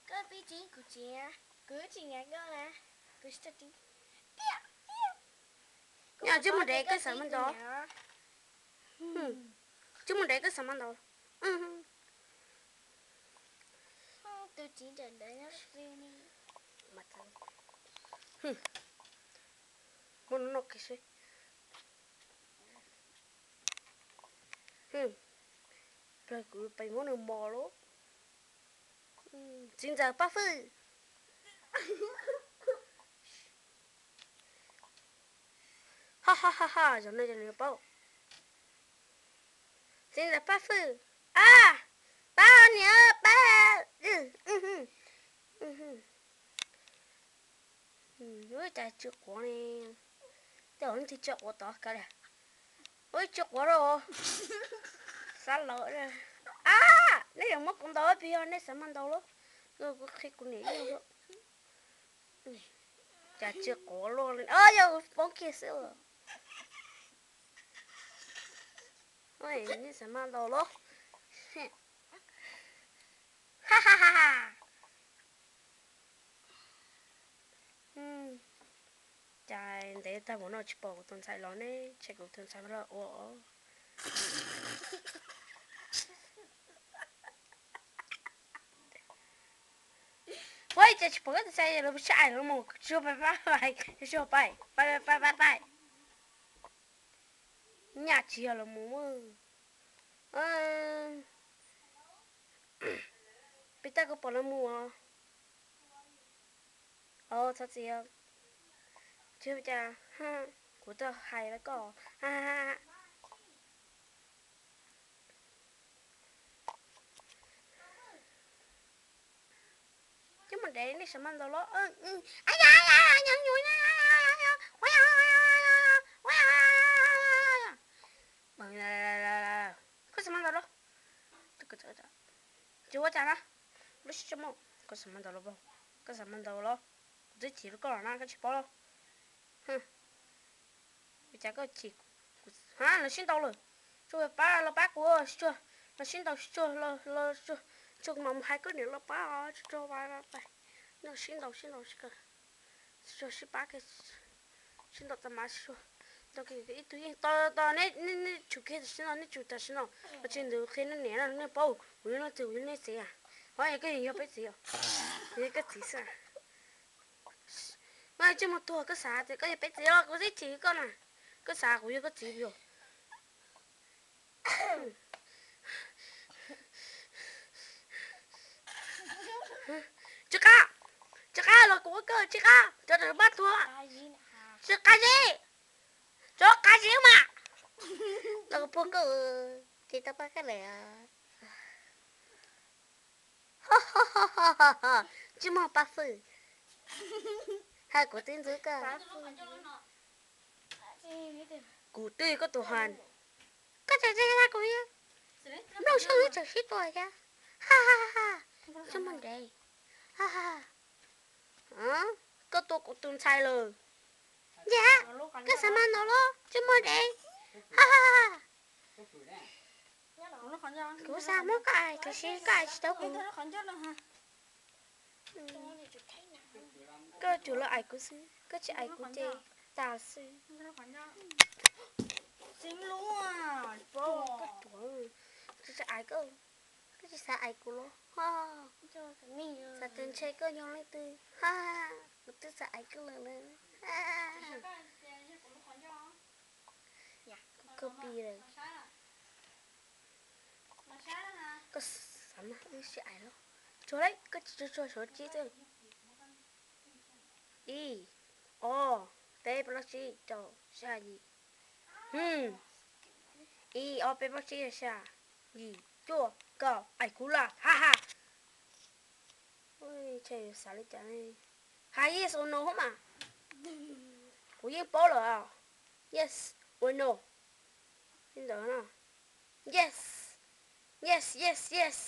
Koj pib tseeb kuv tseeb, kuv tsis nyiam koj na, kuv tsis tau tseeb. Nyob tsis mus ntev koj xav mas ntau. Tsis mus ntev koj xav mas ntau. Tus tseeb ntawm ntawd nyob. Muab no no kiag seb. Plag kuv pais muab nws mos lauj. Txiv ntxawm pab fwj. Ha ha ha ha, zaum no ces nws yuav paub. Txiv ntxawm pab fwj. A, pab niam pab. Ua cas tsw quav ne? Tej zaum leej twg tsw quav tod kav liam. Ua tsw quav rau. Xav lawm. A, nej yuav muab kuv ntaus pes yog nej xav mas ntaus lauj. Kuv qhia kuv niam yog. Cas tsw quav luaj li, yog poob kiag xwb. Nej xav mas ntaus lauj. Cas ntev tag mus no tsis pom kuv tus ntxhais los ne, ntshe kuv tus ntxhais los ua. Ua cas tsis pom koj tus ntxhais los sab aim los mus, tsuag pais pab pais, tsuag pais pais pais pais pais. Nyaj tsis yog los mus. Peb tab koj pom los mus os. Os, txhob txiav. Tsis ua cas, kuv twb hais rau koj. Coj mus dev nej xav mas ntaus los. Koj xav mas ntaus los. Tsis ua cas na. Lub sij hawm koj xav mas ntaus los, koj xav mas ntaus los, kuv twb chim rau koj los na koj tsis paub los. Ua cas koj chim, los sib ntaus lawm. Tsuag pab los pab kuv, tsuag los sib ntaus, tsuag los tsuag, tsuag kuv mam mus hais koj niam los pab os, tsuag tsuag pab pab. Nej sib ntaus sib ntaus sib ntaus, tsuag sib pab, sib ntaus tas mas tsuag. Ntaus ib tug yeej tau tau, nej tsum kiag tam sim no, nej tsum tam sim no. Ua tsis ntawd qhia nej niam no nej paub kuv yog leej twg, kuv yog nej txiv. Ho yog koj yog peb txiv, yog koj txiv xwb. Mas tsis mus tuag koj xav tias koj yog peb txiv los kuv twb chim koj na. Koj xav kuv yog koj txiv puas yog? Tsis qab, tsis qab los kuv ua koj tsis qab, cov ram pab tuag. Tsis qab zib, tsis qab zib mas. Los kuv puag koj ces tau pab koj lawm. Tsis muaj pab fwj, hais kuv twb ntxub koj. Kuv twb koj tus han. Koj tseem tsis hais kuv, nplooj xyoob yuav tseem sib tua thiab. Ha ha ha, tsis muaj ntev. Ha ha, koj tua kuv tus ntxhais lawm. Yam, koj xav mas ntaus los tsis muaj ntev. Ha ha ha. Kuv xav muab koj aim tiam sis koj aim tsis tau kuv. Koj tsuas los aim kuv xwb, koj tsis aim kuv ces tas xwb. Koj ruam, koj tsis aim, koj tsis xav aim kuv los? Xav tias ntshe koj yog leej twg, kuv twb xav aim koj lawm na. Kuv pi lawm. Koj xav mas wb sib aim los. Tsuag lauj, koj tsis tsuag tsuag suav tsib xwb. Ib, ob, peb, plaub, tsib, rau, xya, yim. Ib, ob, peb, plaub, tsib, xya, yim, cuaj, kaum, aim kuv lawm, ha ha. Ntshe yuav xav li cas ne? Hais yes or no mas. Kuv yeej paub lawm. Yes or no. Li ntawd no. Yes. Yes, yes, yes.